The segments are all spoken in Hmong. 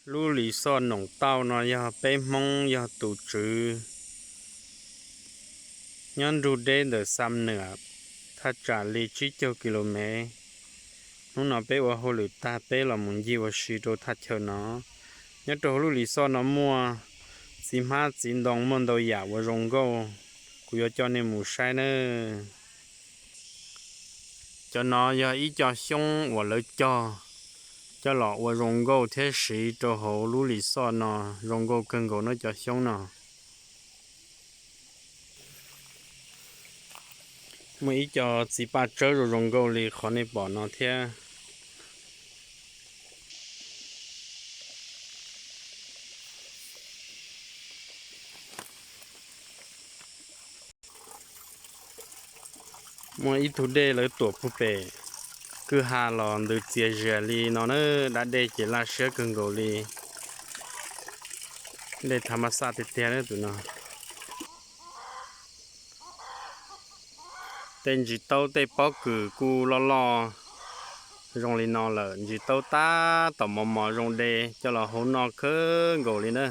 Lub Lis Xoj Noom Tauj no yog peb Hmoob yog tus tswv nyob nrug deb ntawm Xam Nwam thaj tsam li tsib caug ki lu mev. Hnub no peb ua hauj lwm tag peb los mus ncig ua si rau thaj chaw no. Nyob rau hauv lub Lis Xoj no muaj txiv hmab txiv ntoo, muaj ntau yam uas zoo nkauj, kuv yuav coj nej mus saib nawb. Cov no yog ib co xyoob uas lawv cog coj los ua zoo nkauj thiab siv rau hauv lub Lis Xoj no, zoo nkauj kawg nkaus na cov xyoob no. Muaj ib co txiv paj tsawb zoo zoo nkauj li qhov nej pom no thiab. Muaj ib tug dej lawv tuam puag pem kwj ha los ntws txias zias li no na, da dej ces laj siab kawg nkaus li. Dej tha ma xaj tiag tiag na tus no. Tej ntsis taub tej pob kws kuj loj loj zoo li no lawm, ntsis taub tab tom mos mos zoo de coj los hau noj kawg nkaus li na.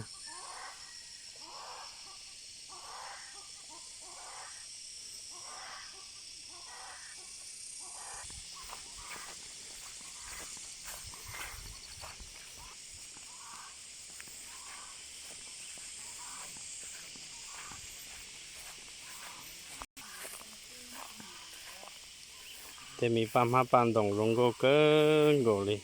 Tej me paj hmab paj ntoos zoo nkauj kawg nkaus li.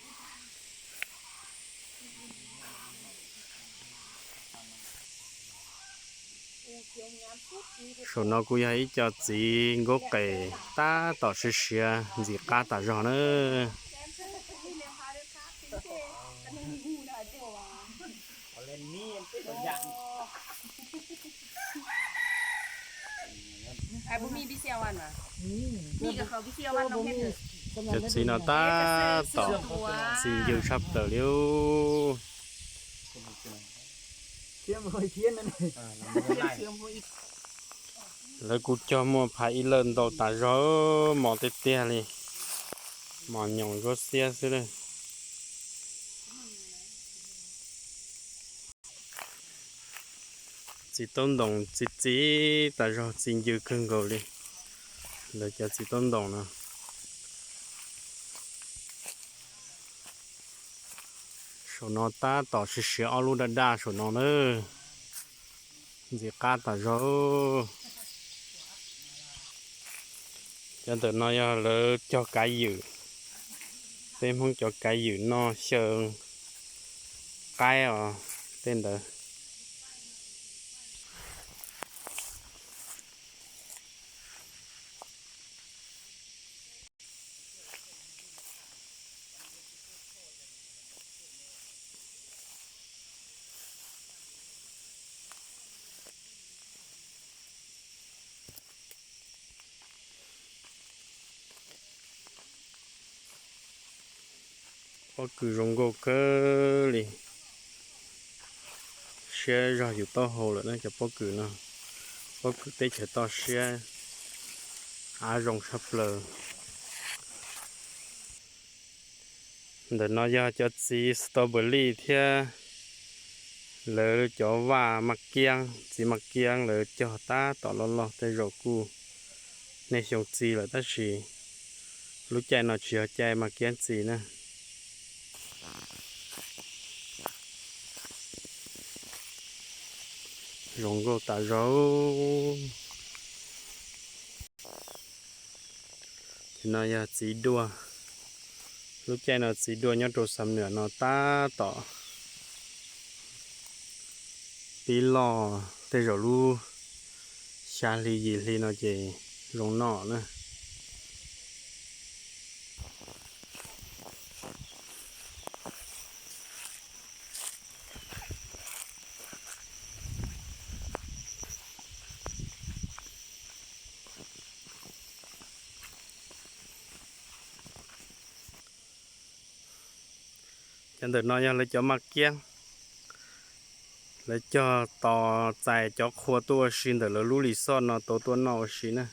Saum no kuj yog ib co txiv nkaub qes tab tom siav siav ntxim qab tas zog na. Cov txiv no tab tom txi ncw tshaj plaws li. Lawv kuj cog muaj phav ib lawj ntau tas zog, mos tiag tiag li, mos nyoos zuab xiab xwb na. Txiv taub ntoos txi txiv tas zog, txi ncw kawg nkaus li. Lawv cov txiv taub ntoos no. Saum no tab tom siav siav ob lub daj daj saum no na. Ntxim qab tas zog. Cov ntawm no yog lawv cog kav ywm, peb Hmoob cov kav ywm noj xyaw qaib os, tej ntawd. Pob kws zoo nkauj kawg li, siab zog yus taub hau lawm na cov pob kws no. Pob kws teb chaws toj siab, av zoo tshaj plaws. Ntawm no yog cov txiv strawberry thiab lawv cov vaj maj kiab, txiv maj kiab lawv cog tab tom loj loj, tej zaum kuj niaj xyoo txi lawm tab sis lub caij no tsis yog caij maj kiab txi na. Zoo nkauj tas zog. Ces no yog txiv duaj. Lub caij no txiv duaj nyob rau Xam Nwam no tab tom pib loj, tej zaum lub xya hli yim hli no ces zoo noj na. Cov ntawm no yog lawv cov maj kiab, lawv cog tos txais cov qhua tuaj ua si ntawm lawv lub lis xoj no tau tuaj noj ua si na.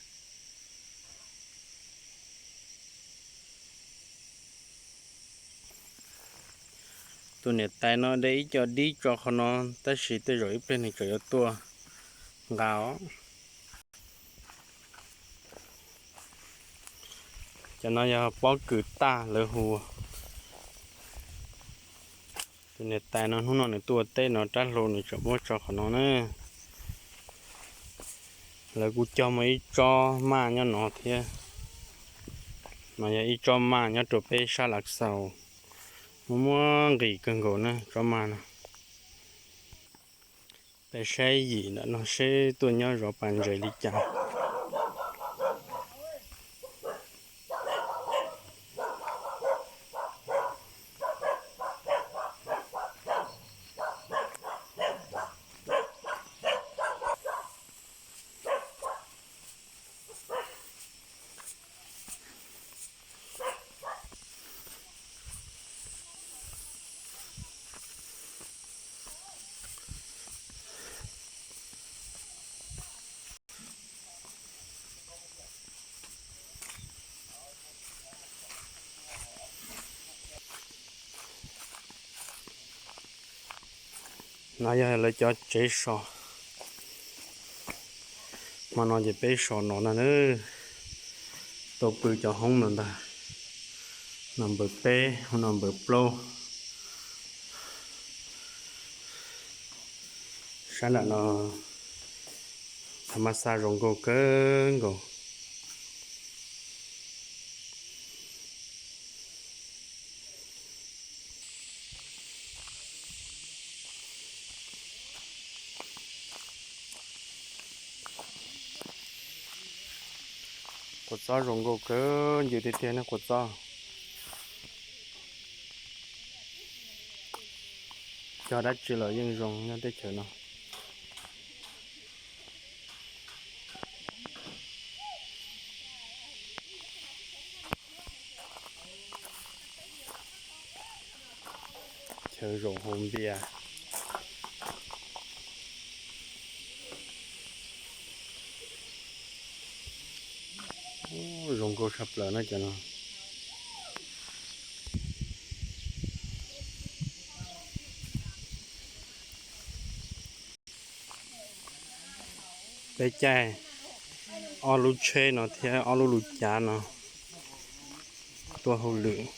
Tus niam tais no de ib co dib tso qhov no, tab sis tej zaum ib pliag nws tseem yuav tuaj nqa os. Cov no yog pob kws taj lawv hu. Tus niam tais no hnub no nws tuaj ua teb no rab hlau nws tseem muab tso qhov no na. Lawv kuj cog muaj ib tsob maj nyob no thiab. No yog ib tsob maj nyob rau peb sab Lav Xaus, muaj muaj nqis kawg nkaus na tsob maj no. Peb saib yim ntawm no seb tuaj nyob zov pas ntses li cas. No yog lawv cov tsev so. Hmo no ces peb so no ntag na. Tau pw cov hoob no ntag. No npawb peb, hoob no npawb plaub. Sab nram no thav mab xab zoo nkauj kawg nkaus. Quav txob zoo nkauj kawg, ncw tiag tiag ne quav txob. Cog dab tsi los yeej zoo nyob teb chaws no. Chaw zaum haus npias. Zoo nkauj tshaj plaws na cov no. Peb caij ob lub tsheb no thiab ob lub lub cav no tuaj hauj lwm.